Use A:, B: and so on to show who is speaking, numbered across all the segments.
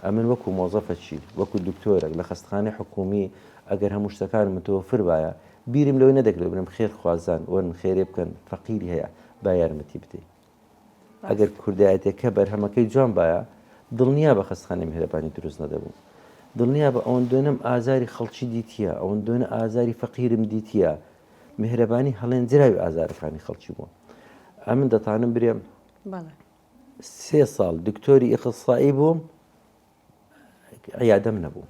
A: ئەمن وەکو مۆزەفەکی، وەکو دکتۆرەک لە خەستخانەی حکوومی ئەگەر هەموو شتەکانم متوەفر بایە، بیرم لەوەی نەدەکردەوە بڵێم خێرخوازان وەرن خێرێ بکەن، فەقیری هەیە با یارمەتی بدەین. ئەگەر کوردایەتیەکە بەرهەمەکەی جوان بایە، دڵنیابە خەستخانەی میهرەبانی دروست نەدەبوو. دڵنیابە ئەوەندۆنەم ئازاری خەڵکی دیتیە، ئەوەندۆنە ئازاری فەقیرم دیتیە، میهرەبانی هەڵێنجراوی ئازارەکانی خەڵکی بووە. ئەمن دەتانم برێم سێ ساڵ دکتۆری ئیخسائی بووم عیادەم نەبوو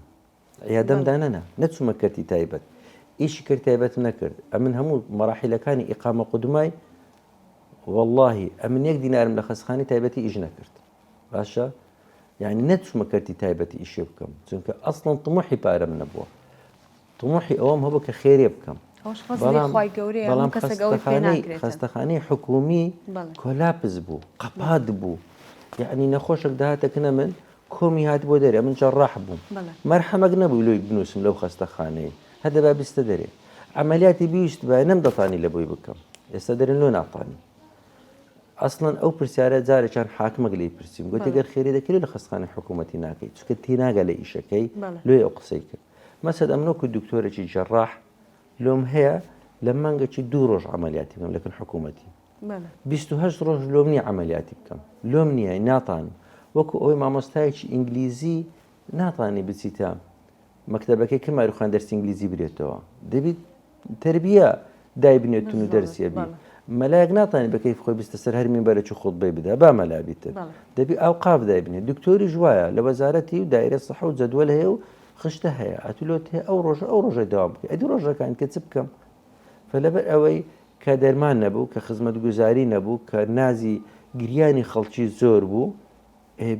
A: عیادەم دانەنا نەچوومە کەرتی تایبەت ئیشی کرد تایبەتم نەکرد ئەمن هەموو مەراحیلەکانی ئیقامە قودمای واللهی ئەمن یەک دینارم لە خەسخانی تایبەتی ئیش نەکرد باشە یعنی نەچوومە کەرتی تایبەتی ئیشێ بکەم چونکە ئەسڵەن طموحی پارەم نەبووە طموحی ئەوەم هەبوو کە خێرێ بکەم
B: ئەوەش فەزڵی خوای گەورەیە
A: بەڵام
B: هەموو کەسێک ئەوەی پێ
A: خەستەخانەی
B: ناکرێتن.
A: خەستەخانەی حکوومی
B: بەڵێ.
A: collapse بوو قەپات بوو یعنی نەخۆشێک دەهاتە کنە من کۆمی هات بۆ دەرێ من جەڕاح بووم
B: بەڵێ.
A: مەرحەمەک نەبوو لۆی بنووسم لەو خەستەخانەی هەر دەبا بیستە دەرێ عەمەلیاتی بیویستبایە نەمدەتانی لە بۆی بکەم ئێستا دەرێن لۆ ناتانی ئەسڵەن ئەو پرسیارە جارێکیان حاکمەک لێی پرسیم گوتی
B: بەڵێ.
A: گەر خێری دەکەی لە خەستخانەی حکوومەتی ناکەی چونکە تێناگا لە ئیشەکەی
B: بەڵێ.
A: لۆی ئەو قسەی کرد مەسەد ئەمن وەکو دکتۆرێکی جەڕاح لۆم هەیە لە مانگەکی دوو ڕۆژ عەمەلیاتی بکەم لەکن حکوومەتی 28 ڕۆژ لۆم نییە عەمەلیاتی بکەم لۆم نییە ناتانم وەکو ئەوەی مامۆستایەکی ئینگلیزی ناتانی بچیتە مەکتەبەکەی کە ماروخان دەرسی ئینگلیزی برێتەوە دەبیت تربیە دایبنێتون و دەرسیە بی مەلایەک ناتانی بە کەیف خۆی بستە سەر هەر مینبەرێکی خوتبەی بدا با مەلا بیتن دەبی ئەوقاف دایبنێ دکتۆریش وایە لە وەزارەتی و دایرە سەحە و جەدوەل هەیە و خشتە هەیە ئەتو لۆت هەیە ئەو ڕۆژە ئەو ڕۆژەی دەوام بکەی ئەدی ڕۆژەکان کە چ بکەم فلەبەر ئەوەی کە دەرمان نەبوو کە خزمەتگوزاری نەبوو کە نازی گریانی خەڵکی زۆر بوو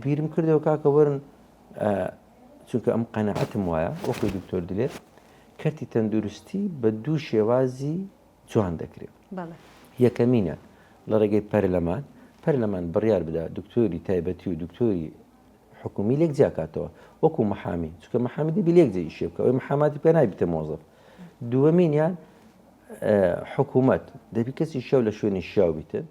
A: بیرم کردەوە کاکە وەرن چونکە ئەم قەنەعەتم وایە وەکو دکتۆر دلێر کەرتی تەندروستی بە دوو شێوازی جوان دەکرێت یەکەمینیان لە ڕێگەی پەرلەمان پەرلەمان بڕیار بدا دکتۆری تایبەتی و دکتۆری حکومی لێک جیاکاتەوە وەکو محامی چونکە محامی دەبی لێک جێ ئیشێ بکە ئەوەی محاماتی پێ نابیتە مۆزەف دووەمینیان حکوومەت دەبی کەسی شیاو لە شوێنی شیاو بیتن.